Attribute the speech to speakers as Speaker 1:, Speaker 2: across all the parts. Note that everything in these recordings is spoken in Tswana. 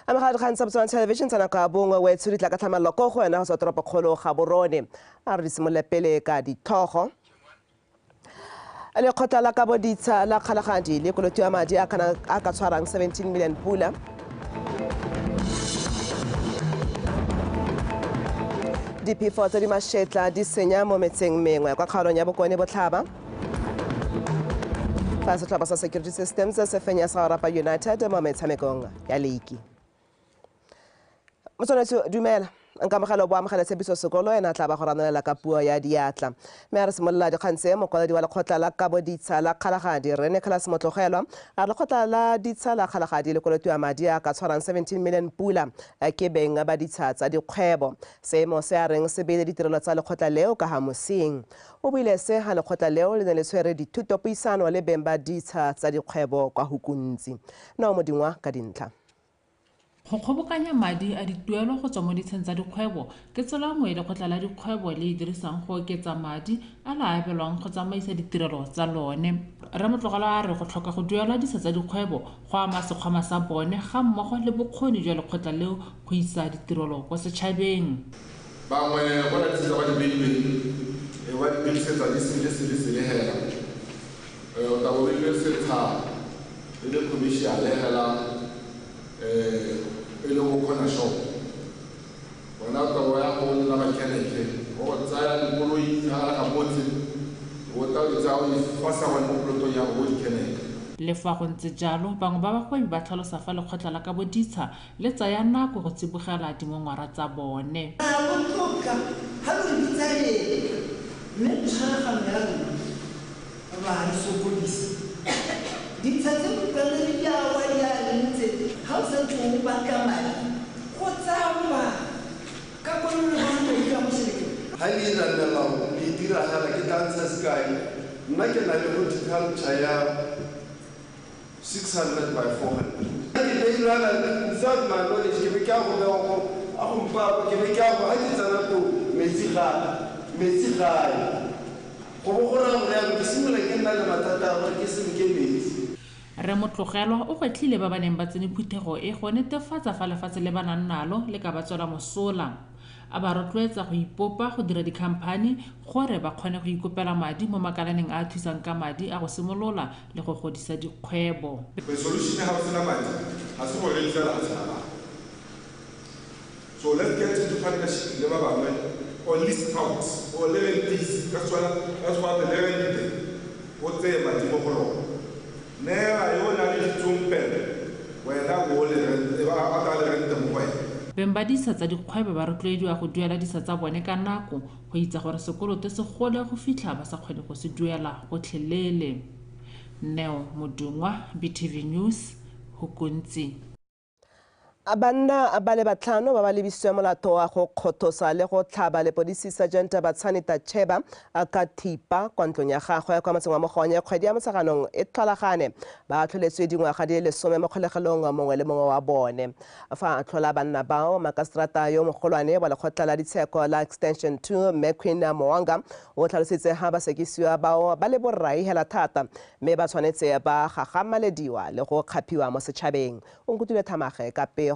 Speaker 1: Amogela dikgang tsa Botswana Television tsa nako ya bongwe wetsho di tla ka tlhamallo ko go wena go tswa toropokgolo Gaborone. A re di simolole pele ka ditlhogo. Lekgotla la kabo ditsha la Kgalagadi le kolotiwa madi a ka tshwarang 17 million pula. Diphefo tse di mashetla di senya mo metseng mengwe kwa kgaolong ya Bokone Botlhaba. Fa setlhopha sa Security Systems se fenya sa Orapa United mo metshamekong ya leiki. Motswanetso dumela. Nkamogelo bo amogela Tshepiso Sekolo ena tla ba go ranolela ka puo ya diatla. Mme a re simolola dikgang tse mokwaledi wa lekgotla la kabo ditsha la Kgalagadi Rre Nicholas Motlogelwa a re lekgotla la ditsha la Kgalagadi le kolotiwa madi a ka tshwarang 17 million pula ke beng ba ditsha tsa dikgwebo. Seemo se a reng se beile ditirelo tsa lekgotla leo ka ha mosing. O buile se ha lekgotla leo le ne le tshwere dithutopuisano le beng ba ditsha tsa dikgwebo kwa Hukuntsi. Nao Modingwa ka dintlha.
Speaker 2: Go kgobokanya madi a dituelo go tswa mo ditsheng tsa dikgwebo ke tsela nngwe lekgotla la dikgwebo le e dirisang go oketsa madi a le abelwang go tsamaisa ditirelo tsa lone. Rre Motlogelwa a re go tlhoka go duelwa ditsha tsa dikgwebo go ama sekgwama sa bone ga mmogo le bokgoni jwa lekgotla leo go isa ditirelo kwa setšhabeng.
Speaker 3: Bangwe go na le tse ba di beilweng ba di dirisetsa di sele sele sele hela. O tla bo beile setsha e le commercial hela e le go corner shop. Wena o tla bo ya go nna mechanic, o tsaya dikoloi tsa ga motse, o tla di tsaya o di fasa gone mo polotong ya go di keneke.
Speaker 2: Le fa go ntse jalo, bangwe ba bagwebi ba tlhalosa fa lekgotla la kabo ditsha le tsaya nako go tsibogela dingongora tsa bone.
Speaker 4: Ga lo tlotla, ga lo re bitsa eng, mme tshwaragano ya rona ra re sokodisa. Ditsha tse utlwang le di a wa di a ntse, ga o santse o batla madi, go tsaya lobaka. Ka kwano le bona madi ka mo selekeng.
Speaker 5: Ga le ira melao, le e dira fela, ke tla ntsha sekai. Nna ke na le horticulture ya 600 by 400. Ke beilwana without my knowledge, ke be ke a go bewa ko, a go mpapa, ke be ke a go, ga ke tsena ko, metsi ga, metsi ga ye. Go bo go raya gore jaanong ke simolola ke nna le mathata a gore ke senke metsi.
Speaker 2: Rre Motlogelwa o gwetlhile ba ba neng ba tsene phuthego e go netefatsa fa lefatshe le ba nang nalo le ka ba tswela mosola. A ba rotloetsa go ipopa go dira dikhamphani gore ba kgone go ikopela madi mo makalaneng a a thusang ka madi a go simolola le go godisa dikgwebo.
Speaker 3: Solution ha o sena madi ga se gore fela ga sena madi. So let's get into partnership le ba bangwe or list out or le rentise ka tswana ka tswana le rente o tseye madi mo go lona. Neela yo o nang le ditsompelo wena o le rente ba a tla le rente mo go wena.
Speaker 2: Beng ba ditsha tsa dikgwebo ba rotloediwa go duela ditsha tsa bone ka nako go itsa gore sekoloto se gole go fitlha ba sa kgone go se duela gotlhelele. Neo Modungwa, BTV News, Hukuntsi.
Speaker 1: Banna ba le batlhano ba ba lebisitswe molato wa go kgothosa le go tlhaba lepodisi Sergeant Batshani Tacheba ka thipa kwa ntlong ya gagwe kwa motseng wa Mogonye kgwedi ya Motsheganong e tlholagane. Ba atlholetswe dingwaga di le 10 mo kgolegelong mongwe le mongwe wa bone. Fa a tlhola banna bao, makaseterata yo mogolwane wa lekgotla la ditsheko la Extension 2 Mme Queen Moanga o tlhalositse ha basekisiwa bao ba le borai hela thata mme ba tshwanetse ba gagamalediwa le go kgaphiwa mo setšhabeng. O nkutile Thamage ka pego.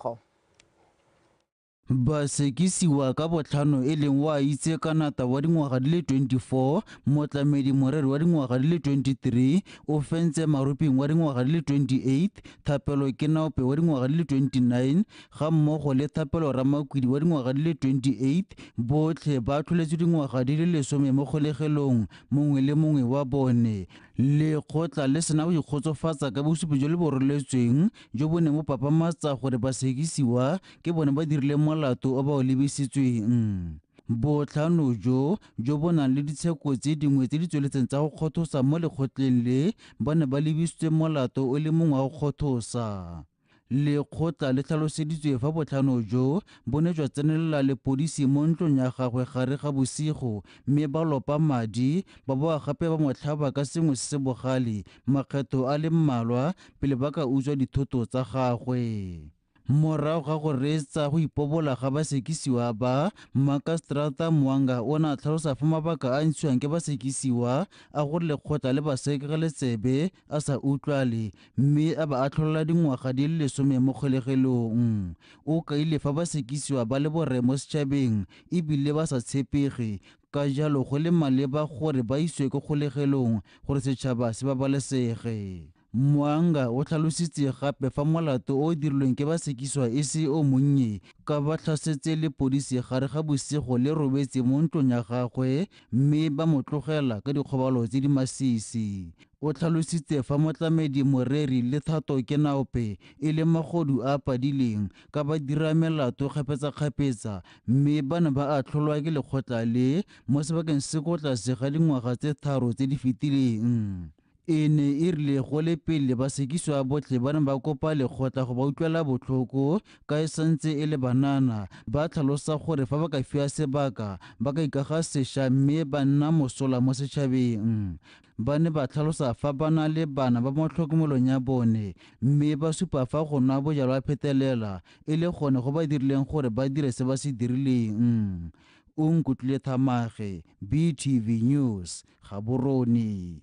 Speaker 6: Basekisiwa ka botlhano e leng wa itse ka nata wa dingwaga di le 24, motlamedi moreri wa dingwaga di le 23, o fentse Maruping wa dingwaga di le 28, Thapelo Kenaope wa dingwaga di le 29, ga mmogo le Thapelo Ramakwidi wa dingwaga di le 28, botlhe ba atlholetswe dingwaga di le 10 mo kgolegelong mongwe le mongwe wa bone. Lekgotla le sena go ikgotsofatsa ka bosupi jo le bo roletsweng jo bo neng bo papamatsa gore basekisiwa ke bone ba dirile molato o ba o lebisitsweng. Botlhano jo jo bo nang le ditsheko tse dingwe tse di tsweletseng tsa go kgothosa mo lekgotleng le ba ne ba lebisitswe molato o le mongwe wa go kgothosa. Lekgotla le tlhaloseditswe fa botlhano jo bo ne jwa tsenelela lepodisi mo ntlong ya gagwe gare ga bosigo mme ba lopa madi ba boa gape ba mo tlhaba ka sengwe se se bogale makgetho a le mmalwa pele ba ka utswa dithoto tsa gagwe. Morago ga go reetsa go ipobola ga basekisiwa ba, Makaseterata Moanga o ne a tlhalosa fa mabaka a a ntshiwang ke basekisiwa a gore lekgotla le ba sekegele tsebe a sa utlwale mme a ba atlholela dingwaga di le 10 mo kgolegelong. O kaile fa basekisiwa ba le borre mo setšhabeng ebile ba sa tshepege, ka jalo go le maleba gore ba isiwe ko kgolegelong gore setšhaba se babalesege. Moanga o tlhalositse gape fa molato o o dirilweng ke basekisiwa e se o monnye ka ba tlhasetse lepodisi gare ga bosigo le robetse mo ntlong ya gagwe mme ba mo tlogela ka dikgobalo tse di masisi. O tlhalositse fa motlamedi Moreri le Thato Kenaope e le magodu a a padileng ka ba dira melato kgapetsa-kgapetsa mme ba ne ba atlholwa ke lekgotla le mo sebakeng se ko tlase ga dingwaga tse 3 tse di fetileng. E ne e rile go le pele basekisiwa botlhe ba ne ba kopa lekgotla go ba utlwela botlhoko ka e santse e le banana, ba tlhalosa gore fa ba ka fiwa sebaka ba ka ikaga sešwa mme ba nna mosola mo setšhabeng. Ba ne ba tlhalosa fa ba na le bana ba mo tlhokomelong ya bone mme ba supa fa go nwa bojalwa phetelela e le gone go ba dirileng gore ba dire se ba se dirileng. O nkutlwile Thamage, BTV News, Gaborone.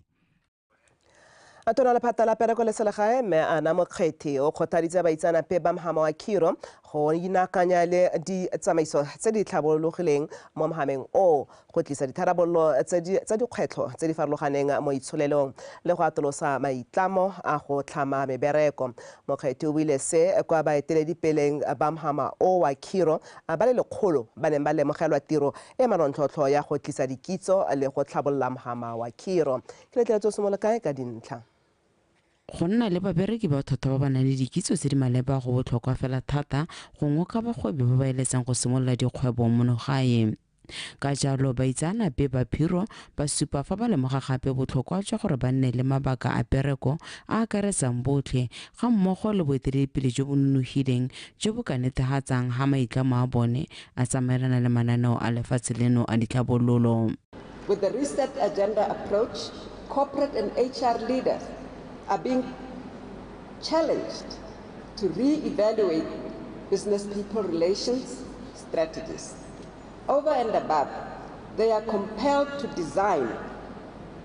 Speaker 1: Tona lephata la pereko le selegae mme Ana Mokgethi o kgothaditse baitseanape ba mohama wa Khiro go inaakanya le ditsamaiso tse di tlhabologileng mo mohameng oo go tlisa ditharabololo tsa dikgwetlho tse di farologaneng mo itsholelong le go atolosa maitlamo a go tlhama mebereko. Mokgethi o buile se kwa baeteledipeleng ba mohama o wa Khiro ba le 100 ba neng ba lemogelwa tiro e manontlhotlho ya go tlisa dikitso le go tlhabolola mohama wa Khiro. Ke letleletse o simolola kae ka dintlha?
Speaker 7: Go nna le babereki ba thata ba ba nang le dikitso tse di maleba go botlhokwa fela thata go ngoka bagwebi ba ba eletsang go simolola dikgwebo mono gae. Ka jalo baitseanape ba phiro ba supa fa ba lemoga gape botlhokwa jwa gore ba nne le mabaka a pereko a akaretsang botlhe ga mmogo le boeteledipele jo bo nonofileng jo bo ka netefatsang ha maitlamo a bone a tsamaelana le mananeo a lefatshe leno a ditlhabololo.
Speaker 8: With the reset agenda approach, corporate and HR leaders are being challenged to re-evaluate business people relations strategies. Over and above, they are compelled to design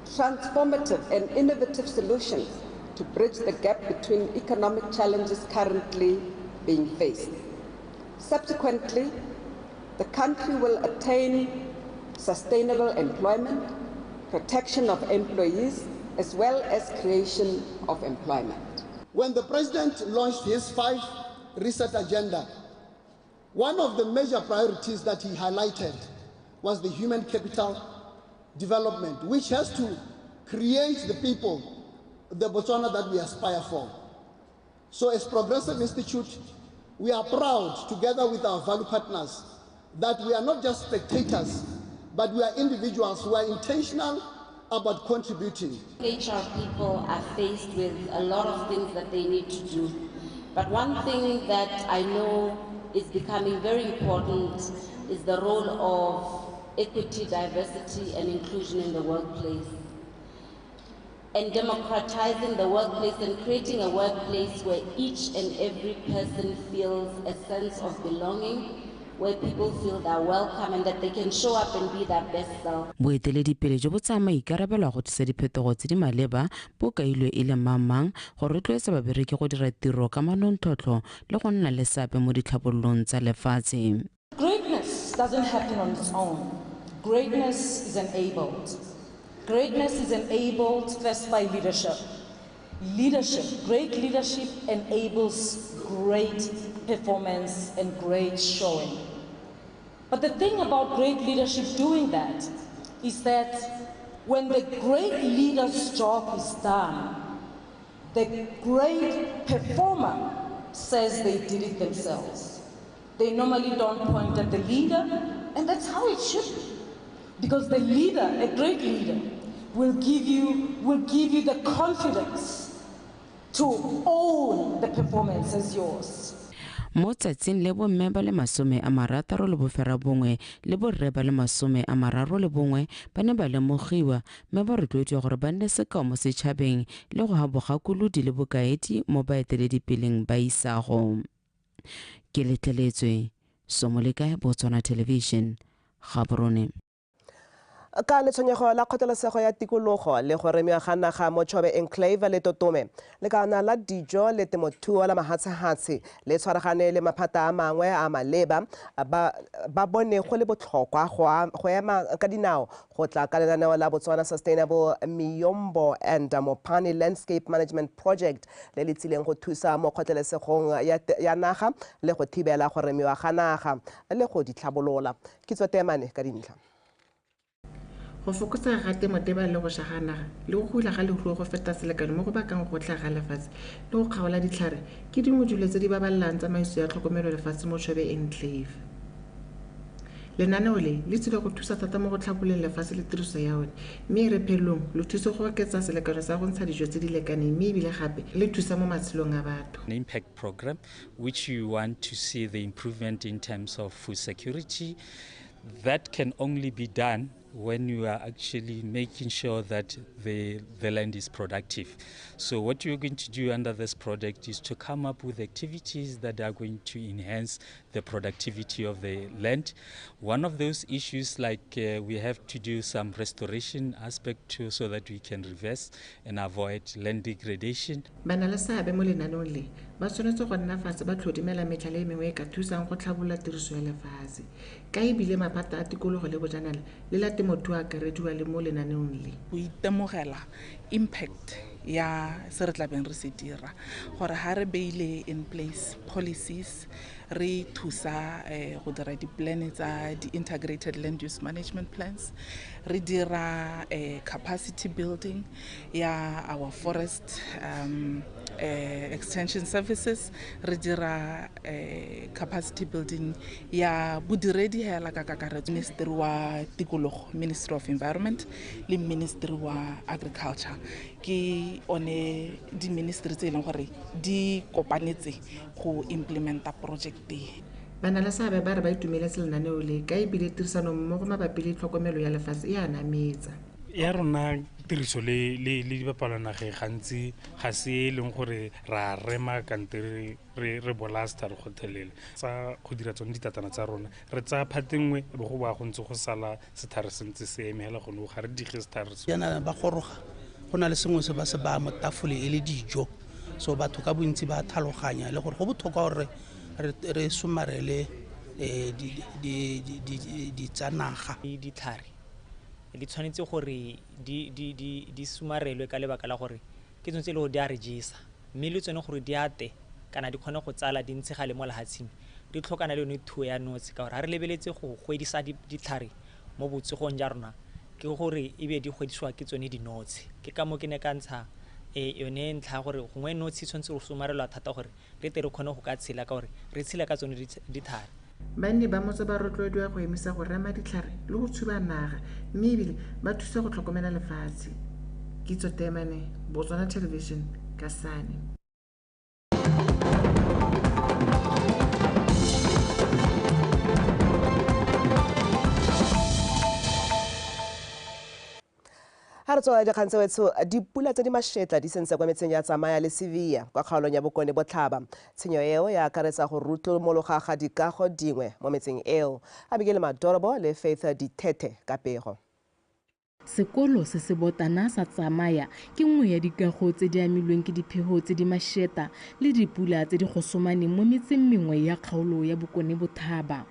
Speaker 8: transformative and innovative solutions to bridge the gap between economic challenges currently being faced. Subsequently, the country will attain sustainable employment, protection of employees, as well as creation of employment.
Speaker 9: When the president launched his 5 reset agenda, one of the major priorities that he highlighted was the human capital development, which has to create the people, the Botswana that we aspire for. So as Progressive Institute, we are proud, together with our value partners, that we are not just spectators, but we are individuals who are intentional about contributing.
Speaker 10: HR people are faced with a lot of things that they need to do. But one thing that I know is becoming very important is the role of equity, diversity, and inclusion in the workplace. And democratizing the workplace and creating a workplace where each and every person feels a sense of belonging, where people feel they're welcome and that they can show up and be their best self.
Speaker 7: Boeteledipele jo bo tsaya maikarabelo a go tlisa diphetogo tse di maleba bo kailwe e le mang-mang go rotloetsa babereki go dira tiro ka manontlhotlho le go nna le seabe mo ditlhabololong tsa lefatshe.
Speaker 11: Greatness doesn't happen on its own. Greatness is enabled. Greatness is enabled first by leadership. Leadership, great leadership enables great performance and great showing. But the thing about great leadership doing that is that when the great leader's job is done, the great performer says they did it themselves. They normally don't point at the leader, and that's how it should be. Because the leader, a great leader, will give you the confidence to own the performance as yours.
Speaker 7: Mo tsatsing le bomme ba le 69 le borre ba le 31 ba ne ba lemogiwa mme ba rotloediwa gore ba nne sekao mo setšhabeng le go ha bogakolodi le bokaedi mo baeteledipeleng ba isago. Ke letleletswe Somolekae, Botswana Television, Gaborone.
Speaker 1: Ka letshwenyego la kgotlelesego ya tikologo le go remiwa ga naga mo Chobe Enclave le Totome, lekana la dijo le temothuo la mahatshehatshe le tshwaragane le maphata a mangwe a maleba ba bone go le botlhokwa go ema ka dinao go tla ka lenaneo la Botswana Sustainable Miombo and Mopani Landscape Management Project le le tsileng go thusa mo kgotlelesegong ya naga le go thibela go remiwa ga naga le go ditlhabolola. Kitso Temane ka dintlha.
Speaker 12: Go fokotsa ga temoteba le go ša ga naga le go hula ga leruo go feta selekano mo go bakang go tla ga lefatshe le go kgaola ditlhare ke dingwe dilo tse di babalelang tsamaiso ya tlhokomelo lefatshe mo Chobe Enclave. Lenaneo le le tsile go thusa thata mo go tlhabololeng lefatshe le tiriso ya one, mme e re phelong le thusa go oketsa selekano sa go ntsha dijo tse di lekaneng, mme ebile gape le thusa mo matshelong a batho.
Speaker 13: An impact program which you want to see the improvement in terms of food security that can only be done when you are actually making sure that the land is productive. So what you're going to do under this project is to come up with activities that are going to enhance the productivity of the land. One of those issues, like we have to do some restoration aspect too, so that we can reverse and avoid land degradation.
Speaker 12: Bana le seabe mo lenaneong le ba tshwanetse go nna fatshe ba tlhodimela metlhala e mengwe e ka thusang go tlhabolola tiriso ya lefatshe, ka ebile maphata a tikologo le bojanala le la temothuo a akarediwa le mo lenaneong le.
Speaker 14: Go itemogela impact ya se re tlabeng re se dira, gore ha re beile in place policies re thusa go dira di-plan tsa di-integrated land use management plans, re dira capacity building ya our forest extension services, re dira capacity building ya bodiredi hela ka kakaretso, Ministry wa Tikologo, Ministry of Environment le Ministry wa Agriculture ke one di-ministry tse e leng gore di kopanetse go implementa project e.
Speaker 12: Bana le seabe ba re ba itumeletse lenaneo le ka ebile tirisanommogo mabapi le tlhokomelo ya lefatshe e a nametsa.
Speaker 15: Ya rona tiriso le dibapalwanageng gantsi ga se e leng gore ra rema kante re bolaya setlhare gotlhelele. Tsa go dira tsone ditatana tsa rona re tsaya phate nngwe e be go boa go ntse go sala setlhare se ntse se eme hela gone ga re dige setlhare.
Speaker 16: Jaana ba goroga go na le sengwe se ba se baya mo tafole e le dijo, so batho ka bontsi ba tlhaloganya le gore go botlhokwa gore re somarele ditsanaga.
Speaker 17: Ditlhare di tshwanetse gore di somarelwe ka lebaka la gore ke tsone tse e le gore di a re jesa, mme le tsone gore di ate kana di kgone go tsala di ntshegale mo lefatsheng di tlhokana le yone thuo ya notshe, ka gore ga re lebeletse go gwedisa ditlhare mo botsogong ja rona ke gore ebe di gwedisiwa ke tsone dinotshe. Ke ka moo ke ne ka ntsha yone ntlha ya gore gongwe notshe e tshwanetse go somarelwa thata gore re tle re kgone go ka tshela, ka gore re tshela ka tsone ditlhare.
Speaker 12: Banni ba motse ba rotloediwa go emisa go rema ditlhare le go tshuba naga, mme ebile ba thusa go tlhokomela lefatshe. Kitso Temane, Botswana Television, Kasane.
Speaker 1: Ha re tswela dikgang tse wetsho, dipula tse di mashetla di sentse kwa metseng ya Tsamaya le Sevilla kwa kgaolong ya Bokone Botlhaba. Tshenyo eo ya akaretsa go rutlumologa ga dikago dingwe mo metseng eo. Abigail Madorobo le Faith Dithethe ka pego.
Speaker 18: Sekolo se se botana sa Tsamaya ke nngwe ya dikago tse di amilweng ke diphefo tse di masheta le dipula tse di gosomaneng mo metseng mengwe ya kgaolo ya Bokone Botlhaba.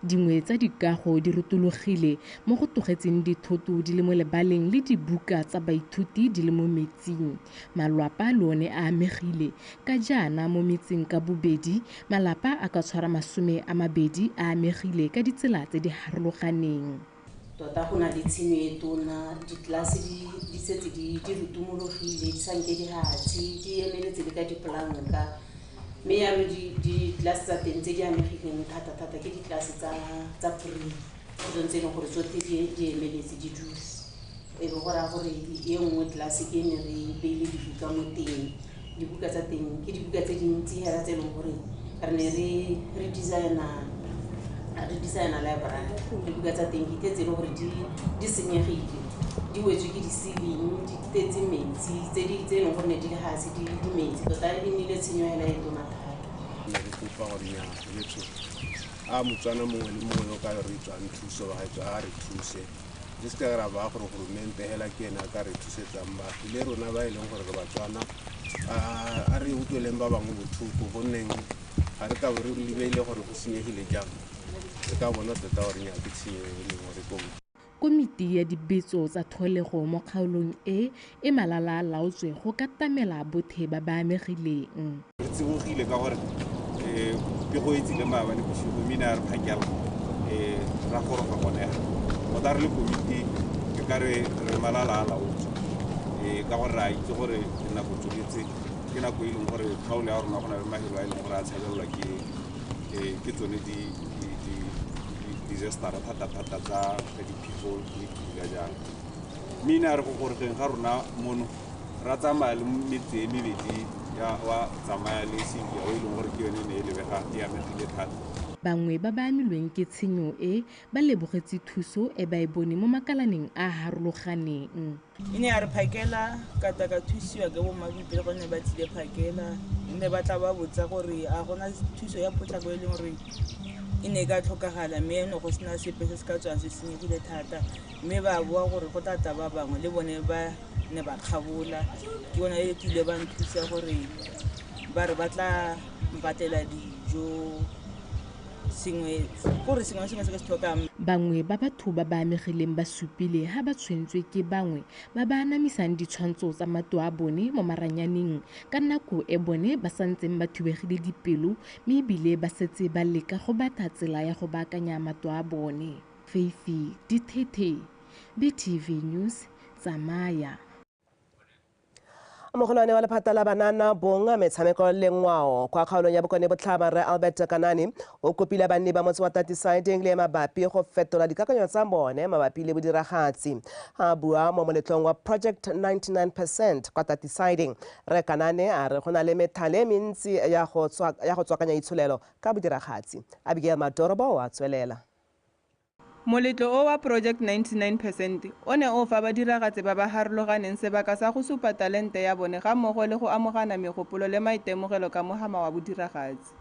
Speaker 18: Dingwe tsa dikago di rotologile mo go tlogetseng dithoto di le mo lebaleng le dibuka tsa baithuti di le mo metsing. Malwapa le one a amegile ka jaana mo metseng ka bobedi malapa a ka tshwara 20 a amegile ka ditsela tse di harologaneng.
Speaker 19: Tota go na le tshenyo e tona, ditlelase di setse di rutumologile, di sanke di hatshe, di emeletse le ka dipolanka. Mme jaanong ditlelase tsa teng tse di amegileng thata-thata ke ditlelase tsa pre, ke tsone tse e leng gore tsotlhe di emeletse di dutse. E be go raya gore e nngwe tlelase ke e ne re beile dibuka mo teng, dibuka tsa teng ke dibuka tse dintsi hela tse e leng gore re ne re designa library. Dibuka tsa teng ke tse e leng gore di senyegile, di wetswe ke di-ceiling, di tletse metsi, tse e leng gore ne di le gase di metsi. Tota e nnile tshenyo hela e tona thata.
Speaker 20: Ne re kopa gore nya letso a Motswana mongwe le mongwe yo ka re tswang thuso ba gaetsho a re thuse, re se ka ra ba gore goromente hela ke ena a ka re thusetsang baagi le rona ba e leng gore re Batswana, a re utlweleng ba bangwe botlhoko, gonneng ga re ka bo re lebeile gore go senyegile jang, re ka bona tota gore nya ke tshenyo e leng gore ko.
Speaker 18: Komiti ya dibetso tsa tlholego mo kgaolong e e malala a laotswe go ka tamela bothe ba ba amegileng.
Speaker 21: Re tsibogile ka gore pego e tsile maabane bosigo, mme ne a re phakela ra goroga gone tota re le komiti, ke ka re re malala a laotswe ka gore re a itse gore nako tsweletse ke nako e leng gore kgaolo ya rona go na le mafelo a e leng gore a tshabelelwa ke tsone di-disaster thata-thata tsa diphefo le dipula jalo. Mme ne a re go gorogeng ga rona mono ra tsamaya le metse e mebedi ya wa tsamaya le Simbia o e leng gore ke yone ne e lebega e amegile thata.
Speaker 18: Bangwe ba ba amilweng ke tshenyo e ba lebogetse thuso e ba e bone mo makalaneng a a harologaneng.
Speaker 22: E ne ya re phakela ka tla ka thusiwa ke bommaboipele gonne ba tsile phakela, mme ba tla ba botsa gore a gona thuso ya potlako e leng gore e ne e ka tlhokagala, mme ene go sena sepe se se ka tswang se senyegile thata, mme ba boa gore go tla tla ba bangwe le bone ba ne ba kgabola. Ke bona e tlile ba nthusa gore ba re ba tla mpatlela dijo sengwe, gore sengwe le sengwe se ke se tlhokang.
Speaker 18: Bangwe ba batho ba ba amegileng ba supile ha ba tshwentswe ke bangwe ba ba anamisang ditshwantsho tsa matlo a bone mo maranyaneng ka nako e bone ba santseng ba thubegile dipelo, mme ebile ba setse ba leka go batla tsela ya go baakanya matlo a bone. Faithy Dithethe, BTV News, Tsamaya.
Speaker 1: Mogolwane wa lephata la banana bong metshameko le ngwao kwa kgaolong ya Bokone Botlhaba Rre Albert Kanane o kopile banni ba motse wa Tatisiding le mabapi go fetola dikakanyo tsa bone mabapi le bodiragatsi. A bua mo moletlong wa Project 99% kwa Tatisiding, Rre Kanane a re go na le methale e mentsi ya go tswakanya itsholelo ka bodiragatsi. Abigail Madorobo a tswelela.
Speaker 23: Moletlo o wa Project 99% o ne o fa badiragatsi ba ba harologaneng sebaka sa go supa talente ya bone ga mmogo le go amogana megopolo le maitemogelo ka mohama wa bodiragatsi.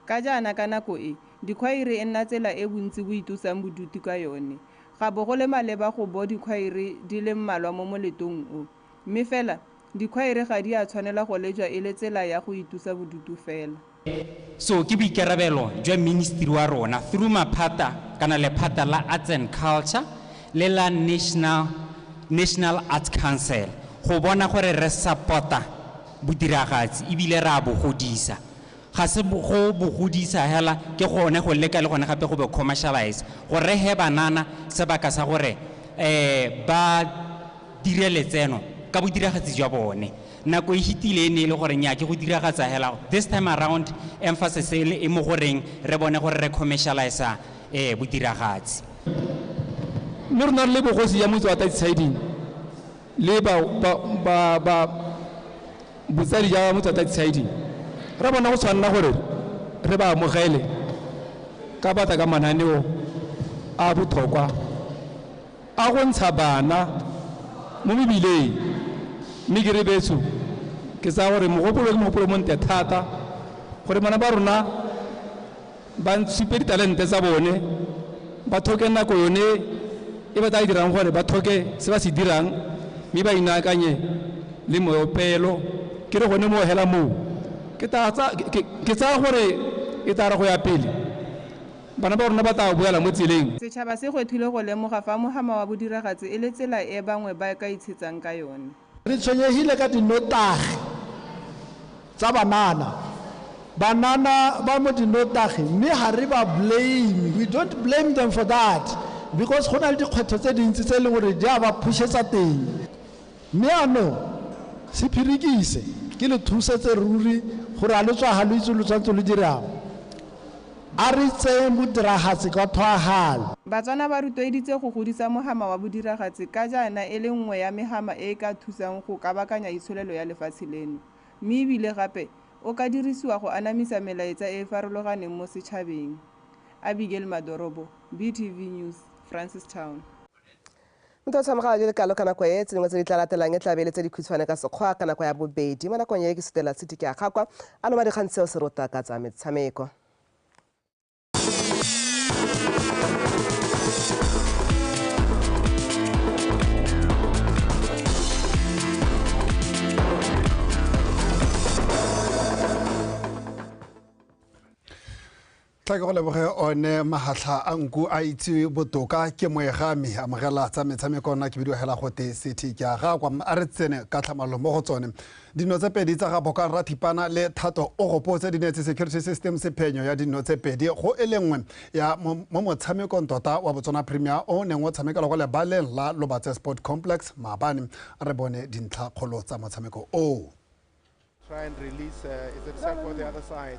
Speaker 23: Ka jaana ka nako e, dikhwaere e nna tsela e bontsi bo itosang bodutu ka yone. Ga bo go le maleba go bo dikhwaere di le mmalwa mo moletong o. Mme fela, dikhwaere ga di a tshwanela go lejwa e le tsela ya go itosa bodutu fela.
Speaker 24: So ke boikarabelo jwa ministry wa rona through maphata kana lephata la Arts and Culture le la National Arts Council go bona gore re support-a bodiragatsi ebile re a bo godisa. Ga se go bo godisa hela, ke gone go leka le gone gape go bo commercialize gore re he banana sebaka sa gore ba dire letseno ka bodiragatsi jwa bone. Nako e hitile e ne e le gore nya ke go diragatsa hela. This time around emphasis e le e mo goreng re bone gore re commercialize bodiragatsi.
Speaker 25: Mme rona re le bogosi ya motse wa Tatisiding le ba botsadi ja motse wa Tatisiding, re bona go tshwanela gore re ba amogele ka batla ka mananeo a botlhokwa a go ntsha bana mo mebileng. Mme ke re betso ke tsaya gore mogopolo ke mogopolo montle thata gore bana ba rona ba supe ditalente tsa bone, ba tlhoke nako yone e ba tla dirang gore ba tlhoke se ba se dirang, mme ba inaakanye le moopelo. Ke re gone mo hela moo ke tsaya gore e tla re go ya pele bana ba rona ba tla boela mo tseleng.
Speaker 23: Setšhaba se gwethile go lemoga fa mohama wa bodiragatsi e le tsela e bangwe ba ka itshetsang ka yone.
Speaker 9: Re tshwenyegile ka dinotagi tsa banana. Banana ba mo dinotagi mme ga re ba blame. We don't blame them for that because go na le dikgwetlho tse dintsi tse e leng gore di a ba phušetsa teng. Mme ano se phirikise ke le thusetse ruri gore a le tswa ga lo itse lo tshwanetse lo dirang. A re tseye bodiragatsi ka tlhoahalo.
Speaker 23: Batswana ba rotloeditse go godisa mohama wa bodiragatsi ka jaana e le nngwe ya mehama e e ka thusang go kabakanya itsholelo ya lefatshe leno, mme ebile gape o ka dirisiwa go anamisa melaetsa e e farologaneng mo setšhabeng. Abigail Madorobo, BTV News, Francistown.
Speaker 1: Motho tshamega di le kalo ka nako e tse dingwe tse di tla latelang e tla be le tse dikhutshwane ka sekgwa ka nako ya bobedi mo nakong e ke sutela tshiti ke a gakwa a loma dikgang tseo se rota ka tsa metshameko.
Speaker 2: Tla ke go leboge one mahatlha a nku a itse botoka ke moegami amogela tsa metshameko nna ke bidiwa hela gote city ke a ga kwa a re tsene ka tlhamallo mo go tsone. Dino tse pedi tsa ga Bokang Rathipana le Thato o gopotse di neetse security system sephenyo ya dino tse pedi go e le nngwe ya mo motshamekong tota wa Botswana Premier o neng o tshamekelwa go lebaleng la Lobatse Sport Complex maabane. A re bone dintlhakgolo tsa motshameko oo.
Speaker 3: Try and release, is it Sefo the other side?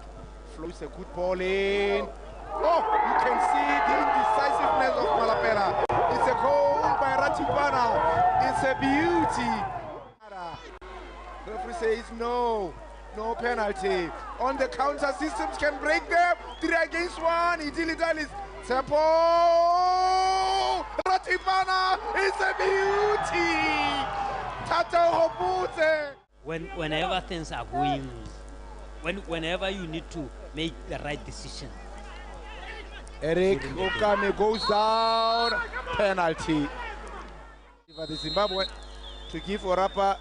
Speaker 3: Flows a good ball in. Oh, you can see the indecisiveness of Malapela. It's a goal by Rathipana. It's a beauty. Referee says no, no penalty. On the counter, systems can break them. 3 against 1. Idili Tsepo. Rathipana is a beauty. Tato Hoputse.
Speaker 4: Whenever things are going, whenever you need to make the right decision.
Speaker 3: Eric Okame goes down, penalty. The Zimbabwe to give Orapa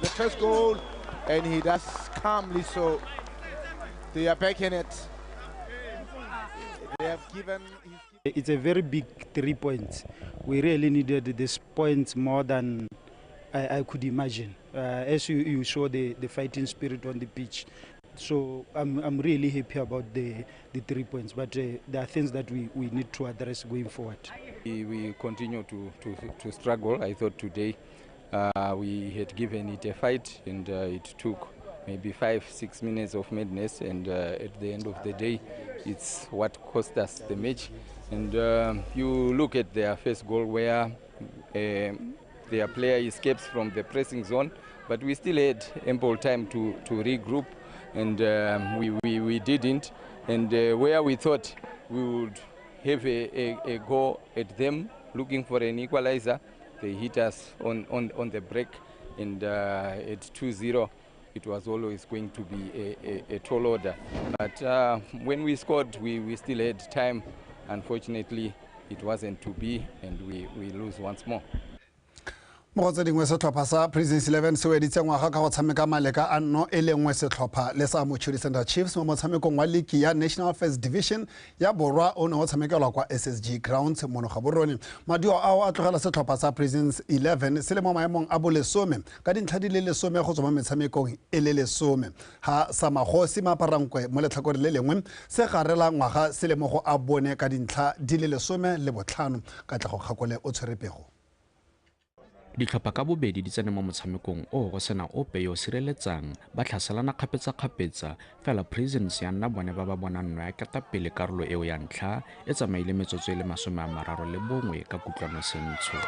Speaker 3: the first goal, and he does calmly, so they are back in it. They have given.
Speaker 5: It's a very big 3 points. We really needed this point more than I could imagine. As you saw the fighting spirit on the pitch. So I'm really happy about the 3 points, but there are things that we need to address going forward.
Speaker 21: We continue to struggle. I thought today we had given it a fight, and it took maybe 5-6 minutes of madness, and at the end of the day, it's what cost us the match. And you look at their first goal where their player escapes from the pressing zone, but we still had ample time to regroup, and we didn't. And where we thought we would have a go at them, looking for an equalizer, they hit us on the break, and at 2-0, it was always going to be a tall order. But when we scored, we still had time. Unfortunately, it wasn't to be, and we lose once more.
Speaker 2: Mo go tse dingwe setlhopha sa Prisons 11 se weditse ngwaga ka go tshameka maleka a nno e le nngwe setlhopha le sa Mochudi Center Chiefs mo motshamekong wa ligi ya National First Division ya Borwa o ne o tshamekelwa kwa SSG Grounds mono Gaborone. Maduo ao a tlogela setlhopha sa Prisons 11 se le mo maemong a bolesome ka dintlha di le lesome go tswa mo metshamekong e le lesome. Ha sa Magosi Maparankwe mo letlhakoreng le lengwe se garela ngwaga se le mo go a bone ka dintlha di le lesome le botlhano. Katlego Kgakole o tshwere pego.
Speaker 6: Ditlhopha ka bobedi di tsene mo motshamekong o go sena ope yo sireletsang, ba tlhaselana kgapetsa-kgapetsa, fela Prisons ya nna bone ba ba bonang nno ya ketapele karolo eo ya ntlha e tsamaile metsotso e le 31 ka kutlwano sentsho.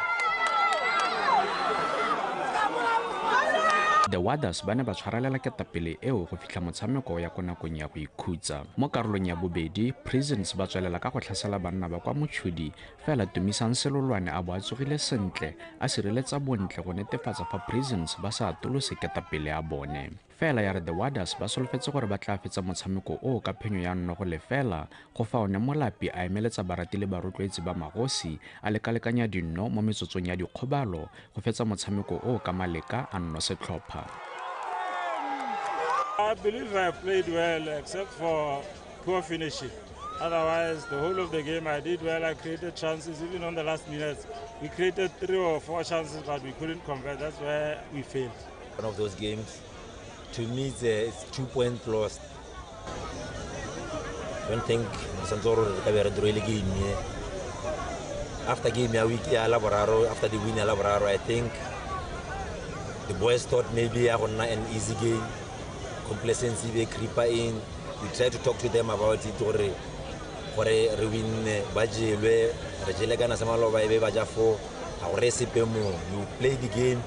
Speaker 6: The Warriors ba ne ba tshwarelela ketapele eo go fitlha motshameko ya ko nakong ya go ikhutsa. Mo karolong ya bobedi, Prisons ba tswelela ka go tlhasela banna ba kwa Mochudi, fela Tumisang Selolwane a bo a tsogile sentle, a sireletsa bontle go netefatsa fa Prisons ba sa atolose ketapele ya bone. Fela ya re The Warriors ba solofetse gore ba tla fetsa motshameko o ka phenyo ya 1-0, go fa one Molapi a emeletsa barati le barotloetsi ba Magosi a lekalekanya dinno mo metsotsong ya dikgobalo go fetsa motshameko o ka maleka a nno setlhopha.
Speaker 26: I believe I played well except for poor finishing. Otherwise, the whole of the game I did well. I created chances even on the last minutes. We created 3 or 4 chances, but we couldn't convert. That's where we failed.
Speaker 27: One of those games, to me, it's 2 points lost. I don't think game. After game after the win, I think the boys thought maybe I would not an easy game. Complacency they creeper in. We try to talk to them about it. Gore re win ba jelwe re jele kana sa maloba e be ba ja 4 ga go re sepe mo. You play the game,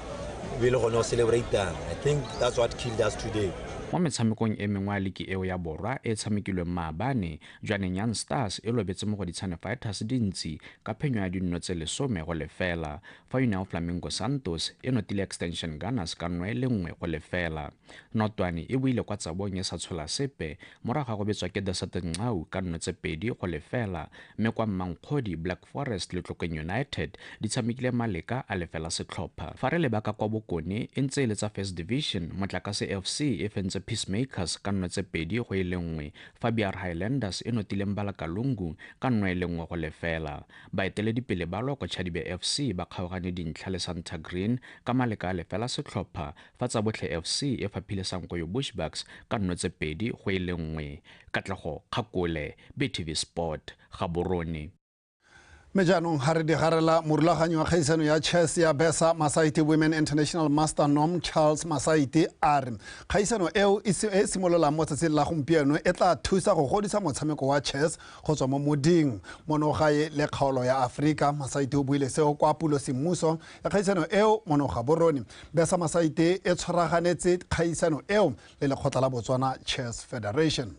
Speaker 27: we le gone go celebrate. I think that's what killed us today.
Speaker 6: Mo metshamekong e mengwe ya liki eo ya borwa e tshamekilweng maabane, Jwaneng Young Stars e lobetse Mogoditshane Fighters dintsi ka phenyo ya dinno tse 10-0, fa União Flamengo Santos e notile Extension Gunners ka 1-1 0. Notwane e boile kwa Tsabong e sa tshola sepe morago ga go betswa ke Desert Nxau ka 2-0, mme kwa Mmankgodi Black Forest le Tlokeng United di tshamekile maleka a lefela setlhopha. Fa re leba ka kwa bokone e ntse e le tsa First Division, Motlakase FC e fentse Peacemakers ka 2-1, fa BR Highlanders e notile Mbalakalungu ka 1-1 0. Baeteledipele ba Loko Chadibe FC ba kgaogane dintlha le Santa Green ka maleka a lefela setlhopha, fa Tsabotlhe FC e faphile Sankoyo Bushbucks ka 2-1. Katlego Kgakole, BTV Sport, Gaborone.
Speaker 2: Mme jaanong ga re digarela morulaganyi wa kgaisano ya chess ya Besa Masaiti Women International Master Nom Charles Masaiti a re kgaisano eo e simololang mo tsatsing la gompieno e tla thusa go godisa motshameko wa chess go tswa mo moding mono gae le kgaolo ya Aforika. Masaiti o buile seo kwa pulo semmuso ya kgaisano eo mono Gaborone. Besa Masaiti e tshwaraganetse kgaisano eo le lekgotla la Botswana Chess Federation.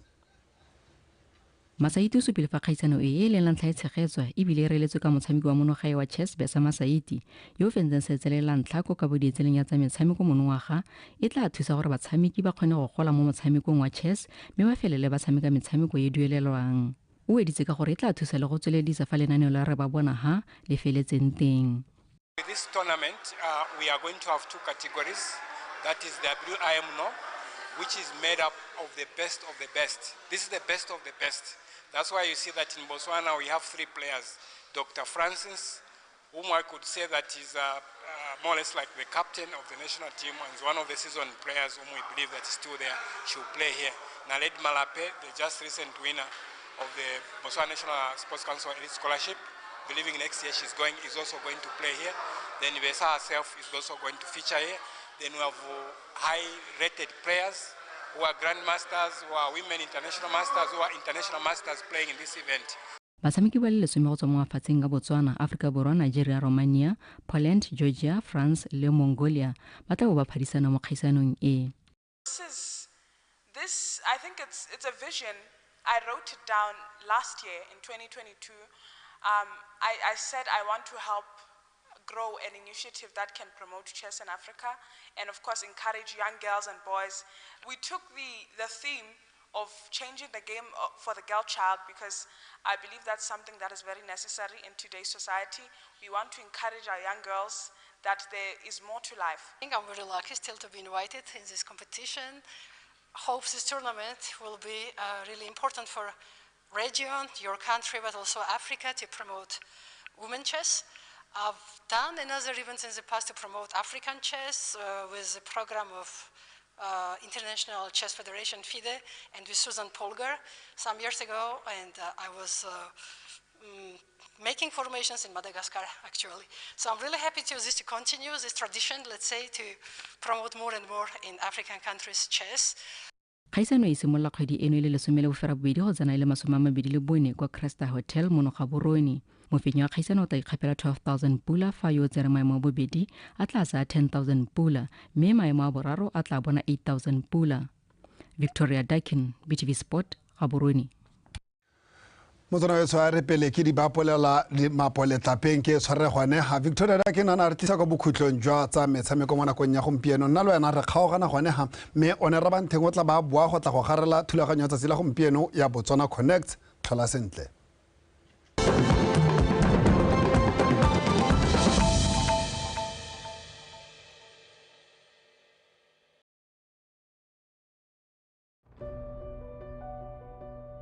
Speaker 7: Masaiti o supile fa kgaisano e e leng la ntlha e tshegetswa ebile e reeletswe ka motshameki wa monogae wa chess Besa Masaiti yo o fentseng seetsele la ntlha ko kabodietseleng ya tsa metshameko monongwaga e tla thusa gore batshameki ba kgone go gola mo motshamekong wa chess mme ba felele ba tshameka metshameko e duelelwang. O weditse ka gore e tla thusa le go tsweledisa fa lenaneo la Re Ba Bona Ha le feletseng teng.
Speaker 8: With this tournament, we are going to have two categories. That is the WIM No, which is made up of the best of the best. This is the best of the best. That's why you see that in Botswana we have three players. Dr. Francis, whom I could say that is more or less like the captain of the national team and is one of the seasoned players whom we believe that is still there. She will play here. Naledi Malape, the just recent winner of the Botswana National Sports Council Elite Scholarship, believing next year she's going, is also going to play here. Then Besa herself is also going to feature here. Then we have high-rated players who are grandmasters, who are women international masters, who are international masters playing in this event.
Speaker 7: Batshameki ba le 10 go tswa mo mafatsheng a Botswana, Aforika Borwa, Nigeria, Romania, Poland, Georgia, France le Mongolia ba tla bo ba phadisana mo kgaisanong e.
Speaker 10: This, I think it's a vision. I wrote it down last year in 2022. I said I want to help grow an initiative that can promote chess in Africa and, of course, encourage young girls and boys. We took the theme of changing the game for the girl child because I believe that's something that is very necessary in today's society. We want to encourage our young girls that there is more to life.
Speaker 11: I think I'm very lucky still to be invited in this competition. Hope this tournament will be really important for region, your country, but also Africa to promote women chess. I've done another event in the past to promote African chess with the program of International Chess Federation, FIDE, and with Susan Polgar some years ago, and I was making formations in Madagascar, actually. So I'm really happy to this to continue this tradition, let's say, to promote more and more in African countries chess.
Speaker 7: Kgaisano e simolola kgwedi eno e le 18 go tsena e le 24 kwa Cresta Hotel mono Gaborone. Mofenyi wa kgaisano o tla ikgapela 12,000 pula, fa yo o tsere maemo a bobedi a tla tsaya 10,000 pula, mme maemo a boraro a tla bona 8,000 pula. Victoria Dakin, BTV Sport, Gaborone.
Speaker 2: Motswana o tshware pele ke di bapolela mapoletlapeng ke tshware gone ga Victoria ke nana re tlisa kwa bokhutlong jwa tsa metshameko mo nakong ya gompieno. Nna le wena re kgaogana gone ga, mme one Rabantheng o tla ba boa go tla go garela thulaganyo ya tsatsi la gompieno ya Botswana Connect. Tlhola sentle.